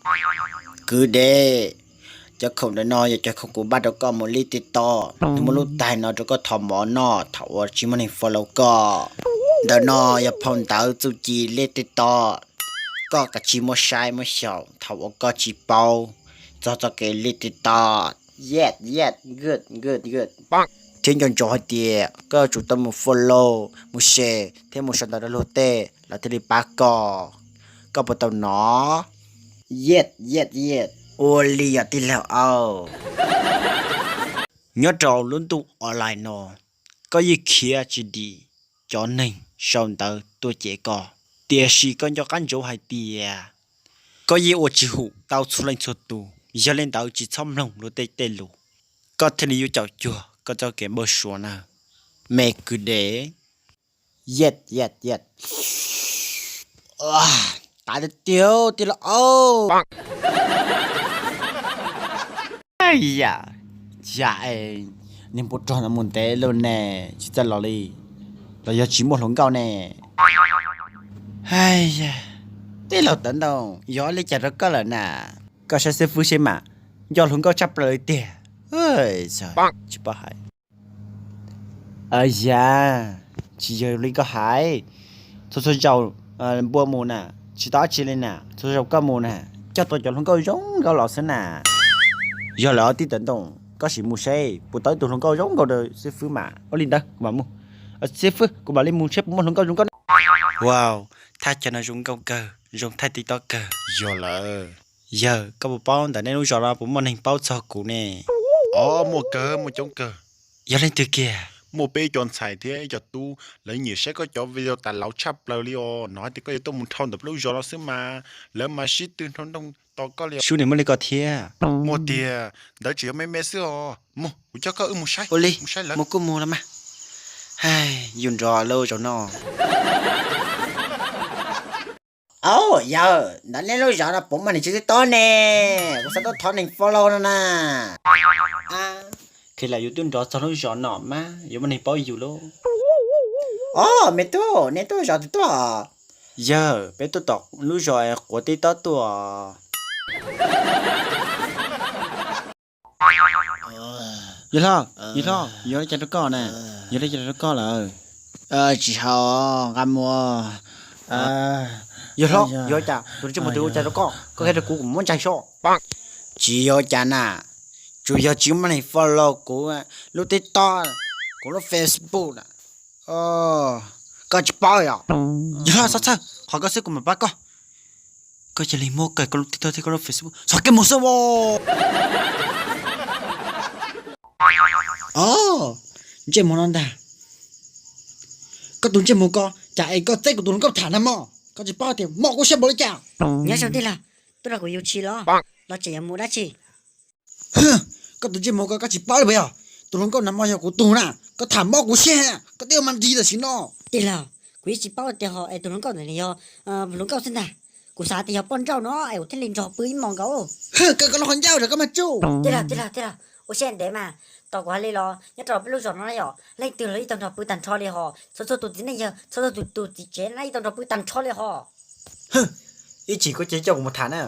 Kwv dev, cov khoom ntawm no yog cov khoom kuv npaj rau koj mus li TikTok, nws muaj lub tais no rau koj thov mov noj thaum uas tsis muaj neeg follow koj. Ntawm no yog phau ntawv txuj ci li TikTok, koj kav tsij muab saib muab xyaum thaum uas koj tsis paub txog txoj kev li TikTok. Yes, yes, good, good, good. Thiab nco ntsoov hais tias koj yuav tsum tau mus follow, mus share thiab mus sau ntawv rau luag tej lawv thiaj li pab koj. Koj puas tau nov? Yes, yes, yes. Ua li yom tij laug au. Nyob rau lub ntuj online no, koj yeej khiav tsis dim cov neeg sau ntawv tuaj cem koj, tiam sis koj nco qab ntsoov hais tias koj yeej ua tsis hum tau txhua leej txhua tus. Yog li ntawd tsis txhob mloog luag tej tej lus, koj thiaj li yuav caum cuag koj txoj kev npau suav na, me kwv dev. Yet, yet, yet. Qav tiag tiag tij laug au. Yam, yam es niag npua rog no mus ntev lawm ne, tsis txawj los li, los yog tsis muaj hluas nkauj ne? Tij laug Tawv Ntoo, yog li cas rau koj lawm na? Koj saib xib fwb seb mas, nco hluas nkauj tshaj plaws li tiag. Tsis paub hais. Yam, tsis yog li koj hais. Txhua txhua zaus npua mus na, tsis tau dab tsi li na, txhua zaus koj mus na, coj tau cov hluas nkauj zoo nkauj los xwb na. Yog lawm tij Tawv Ntoo, koj sim mus seb puas tau ib tug hluas nkauj zoo nkauj rau xib fwb mas. Ua li ntawd kuv mam mus. Xib fwb, kuv mam li mus seb puas muaj hluas nkauj zoo nkauj na. Wow, thaj chaw no zoo nkauj kawg, zoo thaij TikTok kawg. Yog lawm. Yawg, koj puas paub ntawm nej lub zos no puas muaj neeg paub txog kuv ne? Os, muaj kawg, muaj coob kawg. Yog leej twg kiag? Muaj peb ib co ntxhais thiab ib co tub, lawv nyiam saib koj cov video tas lauv tshaj plaws li os. Hnov hais tias koj yuav tuaj mus dhau ntawm peb lub zos no xwb mas, lawv mas sib tw nroo nroo tos koj li. Sub, nws muaj li ko thiab? Muaj tiag, ntawd tseem yog me me xwb os. Mus, kuv coj koj wb mus saib. Ua li, mus saib lawv. Mus kuj mus los mas. Yus nrov lawm zaum no. Au, yawg, ntawm nej lub zos no puas muaj neeg tsis tib tob ne? Kuv xav tuaj thov neeg follow no na. Kheev lam yus twb nrov txog lub zos no mas yuav muaj neeg paub yus lauj. Os, me tub, nej tuaj zos twg tuaj? Yawg, peb tuaj tom lub zos quav tib tob tuaj. Yawg hlob, yawg hlob, yog li cas rau koj na? Yog li cas rau koj lawm? Tsis haus, nqa mus. Yawg hlob, yog li cas? Tus ntsej muag twg ua cas rau koj? Koj qhia rau kuv, kuv muab ntsaig soj. Tsis yog cas na, tsuas yog tsis muaj neeg follow kuv lub TikTok, kuv lub Facebook na. Koj tsis paub yom? Yawg hlob, txhob txhawj, qhov koj xwb kuv mam pab koj. Koj cia li muab kawg koj lub TikTok thiab koj lub Facebook, txhos kev mus xwb os. Os, ntsej muag no ntag. Koj tus ntsej muag ko, cas es koj txeeb kuv tus hluas nkauj tham nag hmo? Koj tsis paub tias mob kuv siab npaum li cas? Nyob zoo tij laug, tuaj nrog kuv yug tshis los, los tseem yuav mus dab tsi? Koj tus ntsej muag ko, koj tsis paub li puas yog? Tus hluas nkauj nag hmo yog kuv tus na, koj tham mob kuv siab, koj twb ua mas nti tam sim no. Tij laug, kuv yeej tsis paub tias ho es tus hluas nkauj ntawd yog hluas nkauj xwb ntag. Kuv xav tias yog poj nrauj no es kuv thiaj li nrog pw ib hmos nkaus. Koj, koj los qhov ncauj rau koj mas tsuj. Tij laug, tij laug, tij laug, ua siab ntev mas, tos kuv hais li los, nyob rau peb lub zos no yom, leej twg los yeej tau nrog pw tag nrho li hos, txhua txhua tus txiv neej yawg, txhua txhua tus tus txiv tsev no yeej tau nrog pw tag nrho li hos. Ib chim koj cia coj kuv mus tham na.